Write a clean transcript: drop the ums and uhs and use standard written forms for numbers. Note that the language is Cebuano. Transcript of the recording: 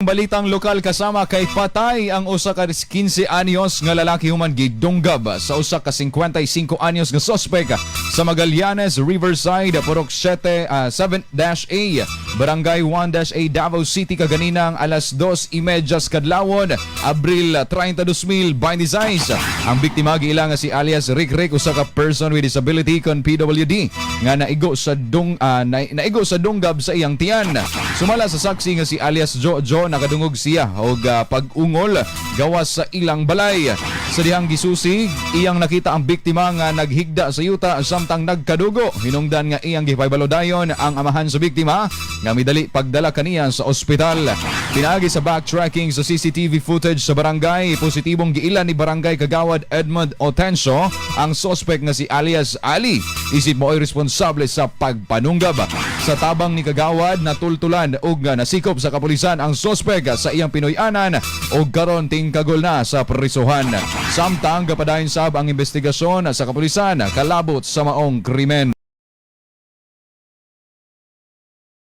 Balitang lokal, kasama kay patay ang usa ka 15 anyos nga lalaki human gidunggab sa usa ka 55 anyos nga suspect sa Magallanes Riverside, Purok 7, 7-A, Barangay 1-A, Davao City kaganinang alas 2:30 sa kadlawon, Abril 30, 2026. Ang biktima giila nga si alias Rick Rick, usa ka person with disability kon PWD nga naigo sa dunggab sa iyang tiyan. Sumala sa saksi nga si alias Jojo, nakadungog siya og pag-ungol gawas sa ilang balay. Sa dihang gisusi, iyang nakita ang biktima nga naghigda sa yuta samtang nagkadugo. Hinungdan nga iyang gipahibalo dayon ang amahan sa biktima nga midali pagdala kaniya sa ospital. Pinaagi sa backtracking sa CCTV footage sa barangay, positibong giila ni Barangay Kagawad Edmond Otenso ang suspect nga si alias Ali. Isip mao'y responsable sa pagpanunggab. Sa tabang ni Kagawad, natultulan ug nasikop sa kapulisan ang suspect sa iyang Pinoy-anan ug karon tingkagol na sa prisuhan. Samtang gapadayon sab ang investigasyon sa kapulisan kalabot sa maong krimen.